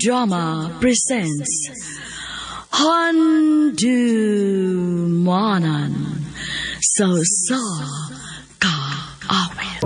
Drama presents Handumanan sa Usa Ka Awit.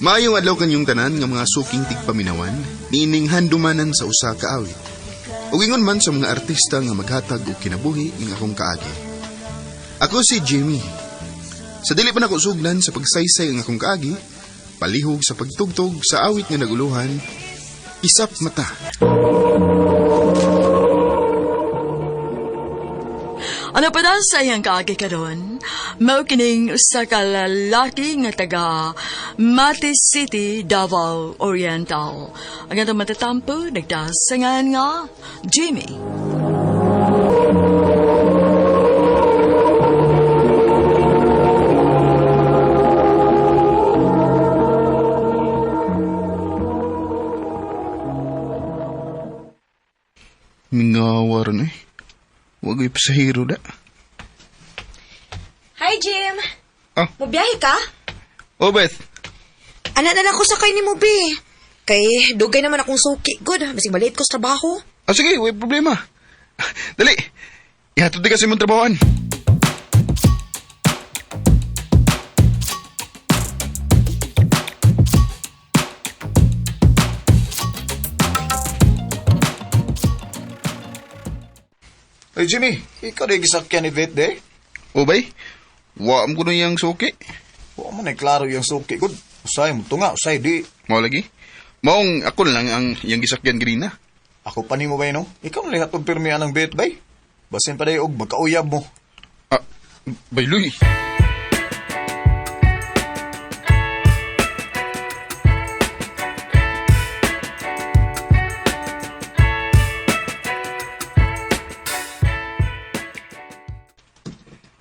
Maayong adlaw kanyong tanan nga mga suking tigpaminawan, niining handumanan sa usa ka awit. Ug ingon man sa mga artista nga maghatag og kinabuhi ning akong kaagi. Ako si Jimmy. Sa dili pa nako sugdan sa pagsaysay ang akong kaagi, palihog sa pagtugtog sa awit nga naguluhan, Isap Mata. Ano pa daw sa iyang kaagi karon? Mao kining usa ka lalaki nga taga Mati City, Davao Oriental. Ang atong matatampo nagdasangan nga Jimmy. Mingawa ron eh. Wag ay pasahero da. Hi, Jim. Ah. Mubiyahe ka? Oh, Beth. Ana na lang ko sakay ni mo, be. Kay dugay naman akong suki. Good, basig maliit ko sa trabaho. Ah, sige, way problema. Dali. Ihatod di kasi mong trabahoan. Hey Jimmy, ikaw na gisakyan ni Vet de. O bay, wa mo kuno yang suki. Wa man ay klaro yung suki gud. Usay mo tunga, usay di. Mao lagi. Maong ako na lang ang iyang gisakyan ganina. Ako pa nimo bay no. Ikaw na lihat og pirmi anang Bet bay. Basin pa day og magkauyab mo. Ah, bayloy.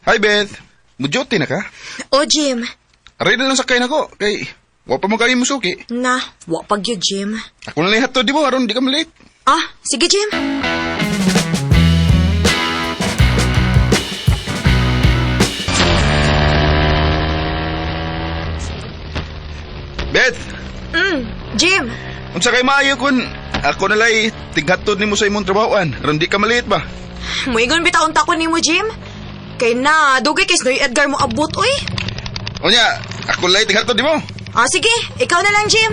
Hi Beth, mujote na ka? O, Jim. Aray na lang sakay nako kay wa pa mo kayo musuki. Na, wa pag yun, Jim. Ako na lang ihatod di mo aron di ka malate. Ah, sige, Jim. Beth, Jim, unsa kay maayo kun ako na lay tighatod nimo sa imong trabahoan aron di ka malate ba? muingon bitaon ta ko nimo, Jim. Kay na, dugay kay Snoy Edgar mo abot, oy. Unya, ako lay tighatod nimo. Ah, sige, ikaw na lang, Jim.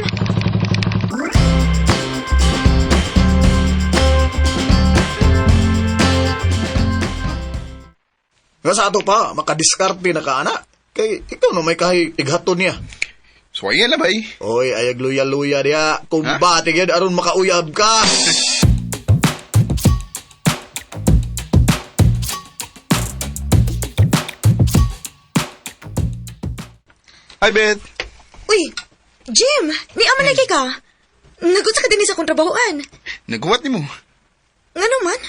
Nga sa ato pa, makadiskarte na ka ana. Kay ikaw no may kahi ighaton niya. So ayan na bay. Oy, ayag luya-luya diya. Kumbate gyud aron makauyab ka. Hi Beth. Uy, Jim, ni ama lagi ka. Nagunsa ka din sa akong trabahoan. Naghuwat nimo. Ngano man?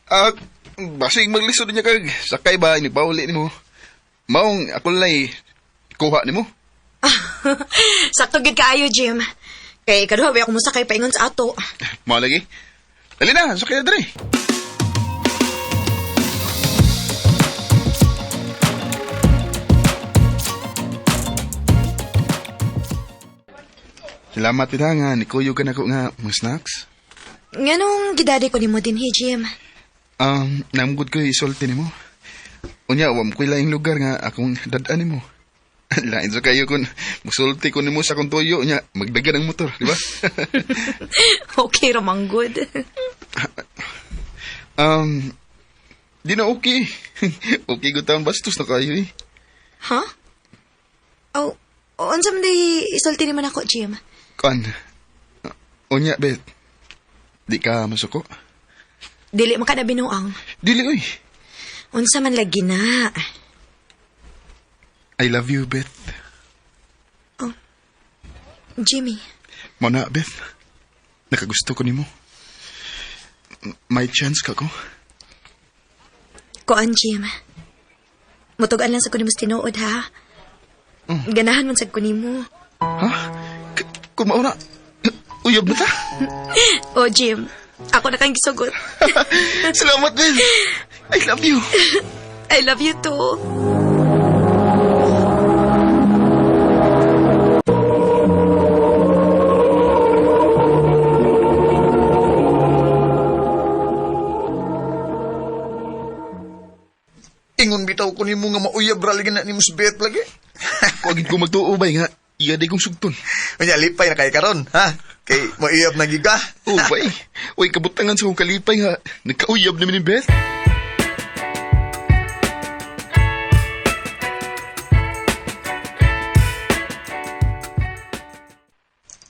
Ah, basig maglisod niya kag sakay ba inipauli nimo. Maong ako lay kuha nimo. Sakto gid kaayo, Jim. Kay kaduha ba ako mosakay paingon sa ato. Mao lagi. Dali na, sakay na diri. Salamat pita nga, nikuyog ka na ko nga mga snacks. Nganong gidadi ko nimo dinhi, Jim? Namgod ko isulti nimo. Unya, wa mo ko'y laing lugar nga akong dad-an nimo. Lain sa kayo kun musulti ko nimo sa akong tuyo nya magdagan ang motor, di ba? Okay, ramanggod. Di na okay. Okay gud taon bastos na kayo eh. Ha? Oh, unsa man day isulti naman ako, Jim? Kuan. Unya, Bet. Di ka masuko? Dili man ka na binuang. Dili, uy. Unsa man lagi na. I love you, Beth. Jimmy, Mo na, Beth. Nakagusto ko nimo. May chance ka ko. kuan, Jim. Mutugan lang sa ko nimo sa tinuod, ha? Ganahan man sad ko nimo. Ha? Kung mauna, uyab na ta. Oh, Jim. Ako na kang gisugot. Salamat, Beth. I love you. I love you too. Ingon bitaw ko nimo nga mauyab ra lagi na nimo si Beth lagi. Wagid ko magtuo bay nga iya day kong sugton. Unya lipay na kay karon, ha? Kay mauyab na gyud ka. Oh, bay. Uy, kabutangan sa kong kalipay nga. Nagkauyab namin ni Beth.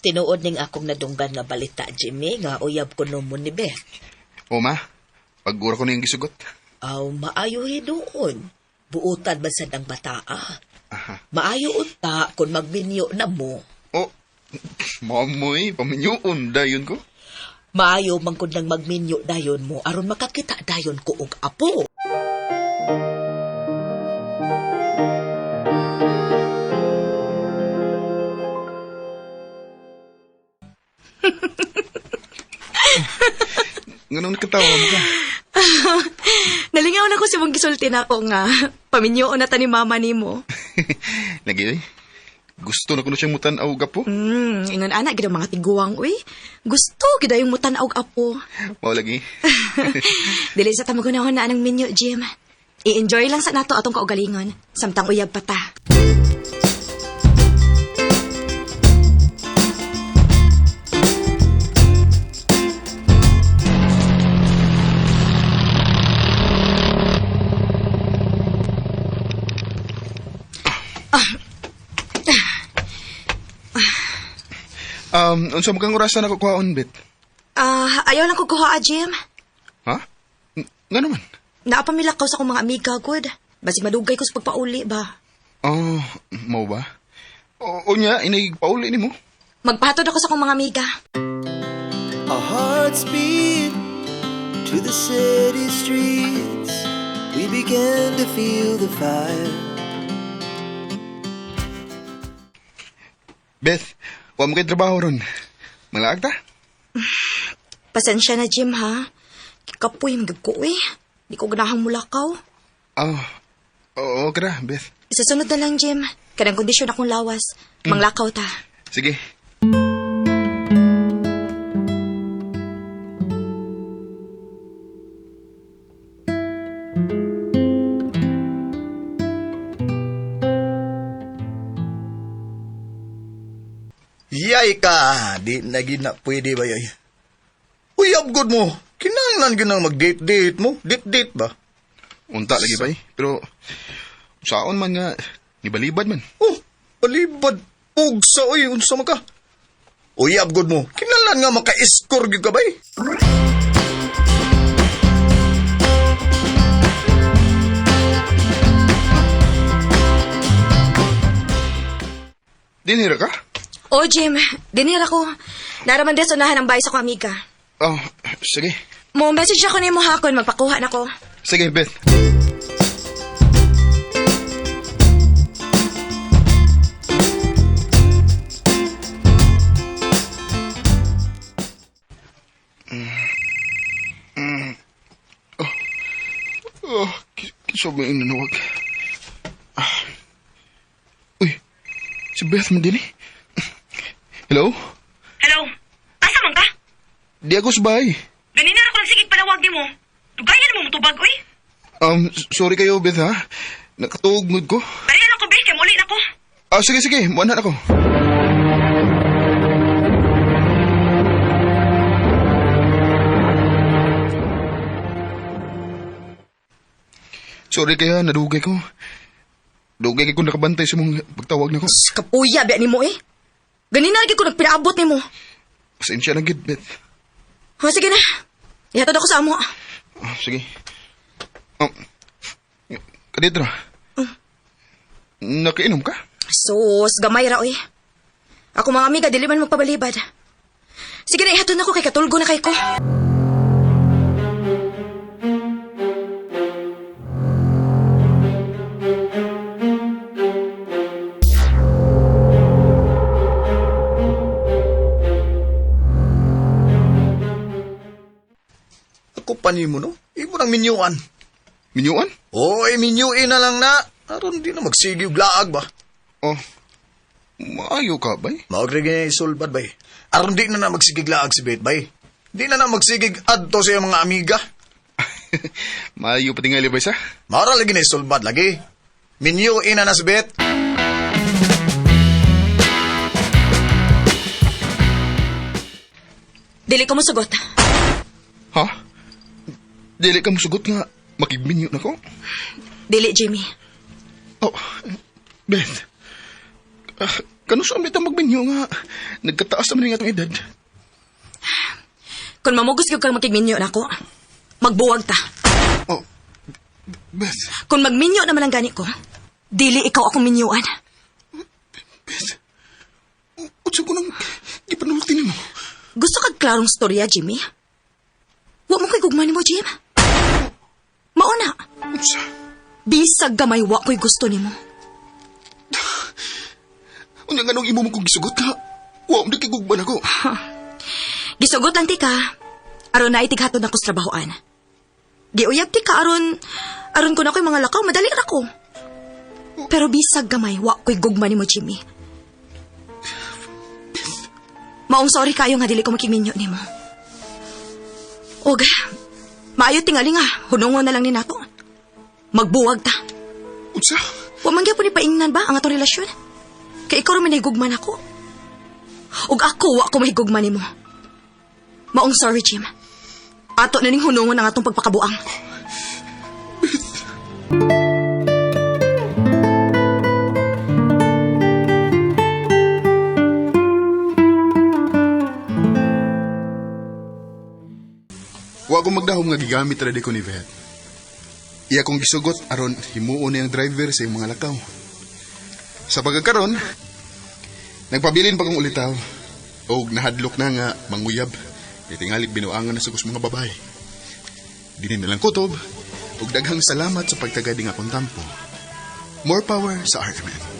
Tinuod ning akong nadunggan nga balita, Jimmy, nga uyab ko no mo ni Beth. O ma, pag-ura ko na yung gisugot. Aw, maayo hinuon. Buutan man sad ang bataa. Aha. Maayo unta kung magminyo na mo. Oh, mamoy, paminyuon dayon ko. Maayo man kun nang magminyo dayon mo aron makakita dayon ko og apo. Nganong nakatawa mo ka? Nalingaw na ko si mong gisulti na ako nga. Paminyoon na ta ni mama nimo. Lagi eh. Gusto na ko na siyang mutan-aw gapo. Ingon ana gid ang mga tiguang uy. Gusto gid yung mutan-aw og apo. Mao lagi. Dili sa tamagunahon na anang minyo, Jim. I-enjoy lang sa nato atong kaugalingon. Samtang uyab pa ta. Unsa mo kang orasan ako kuhaon, Beth? Ah, ayaw lang ko kuha, Jim. Ha? Nga naman? Naapamilakaw sa akong mga amiga, good. Basig madugay ko sa pagpauli ba. Oh, mau ba? O, unya, inay pauli nimo. Magpahatod ako sa akong mga amiga. Our hearts beat to the city streets. We began to feel the fire. Beth, wa mo kay trabaho ron. Manglaag ta? Pasensya na, Jim, ha? Kapoy, magag ko, eh. Di ko ganahang mulakaw. Oh, oo, kara, Beth. Sa sunod na lang, Jim. Kanang kondisyon akong lawas. Manglakaw ta. Sige. Yay ka, di na gid na pwede ba yay. Uyab gud mo. Kinahanglan gyud nang mag-date-date mo. Date-date ba? Unta lagi ba eh. Pero, saon man nga, nibalibad man. Oh, palibad. Pugsa oy, unsa man ka? Uyab gud mo. Kinahanglan nga maka-score gyud ka bay. Dinira ka? Oh, Jim. Dinira ko. Naraman din sa unahan ang bahay sa akong amiga. Oh, sige. Mo message ako nimo hakon magpakuha na ko. Sige, Beth. Oh, oh, kinsa ba yung nanawag? Ah. Uy, si Beth man din eh. Hello? Hello. Asa man ka? Di ako sa bahay. Ganina ra ko nagsigig panawag nimo. Dugayan mo mutubag oy. Sorry kayo, Beth, ha? Nakatuog mood ko. Dali na ko be, kay muli na ko. Ah, sige, sige. Muanhan ako. Sorry kaya, nadugay ko. Dugay kay ko nakabantay sa mong pagtawag nako. Kapuya ba nimo eh. Ganina lagi ko nagpinaabot nimo. Pasensya na gid, Beth. Oh, sige na. Ihatod ako sa amo. Ah, sige. Kadidra. Nakainom ka? Sus, gamay ra oy. Ako mga amiga dili man magpabalibad. Sige na, ihatod na ko kay katulgo na kay ko. Ako pa nimo no. Imo nang minyuan. Minyuan? Oy, minyuin na lang na. Aron di na magsige og laag ba. Oh, maayo ka, bay? Mao gyud ni isulbad bay. Aron di na na magsigig laag si Beth bay. Di na na magsigig adto sa iyang mga amiga. Maayo pa tingali ba sa? Maura lagi na sulbad lagi. Minyo ina na si Beth. Dili ko mosugot. Ha? Dili ka musugot nga makigminyo na ko? Dili, Jimmy. Oh, Beth. Kano sa amit ang magminyo nga? Nagkataas naman yung atong edad. Kung mamugos gyud kang makigminyo nako, magbuwag ta. Oh, Beth. Kung magminyo naman ang gani ko, dili ikaw akong minyuan. Beth. Unsa ko nang gipanulti nimo? Gusto kag klarong storya, Jimmy? Wa mo ko'y gugma nimo, Jim. Mauna, Unsa? bisag gamay wa ko'y gusto nimo. Unya nganong imo mo kong gisugot ka? Wa mo di kay gugma nako. Gisugot lang ti ka, aron na itighatod na ko sa trabahoan. Giuyab ti ka aron, aron ko na ko'y mga lakaw, madali ra ko. Pero bisag gamay, wa ko'y gugma nimo, Jimmy. Maong sorry kayo nga dili ko makiminyo nimo. Og, maayo tingali nga, hunungon na lang ni nato. Magbuwag ta. Unsa? Wa man gyapon ni paingnan ba ang atong relasyon? Kay ikaw ra man nahigugma nako. Ug ako wa ko mahigugma nimo. Maong sorry, Jim. Ato na ning hunungon ang atong pagpakabuang. Wa ko magdahom nga gigamit ra di ko ni Beth. Iya kong gisugot aron himuon niyang driver sa iyong mga lakaw. Sa pagkakaron, nagpabilin pa kong ulitaw. Og nahadlok na nga manguyab. Kay tingali binuangan na sa kus mga babae. Dili na lang kutob ug daghang salamat sa pagtagad ng akong tampo. More power sa RMN.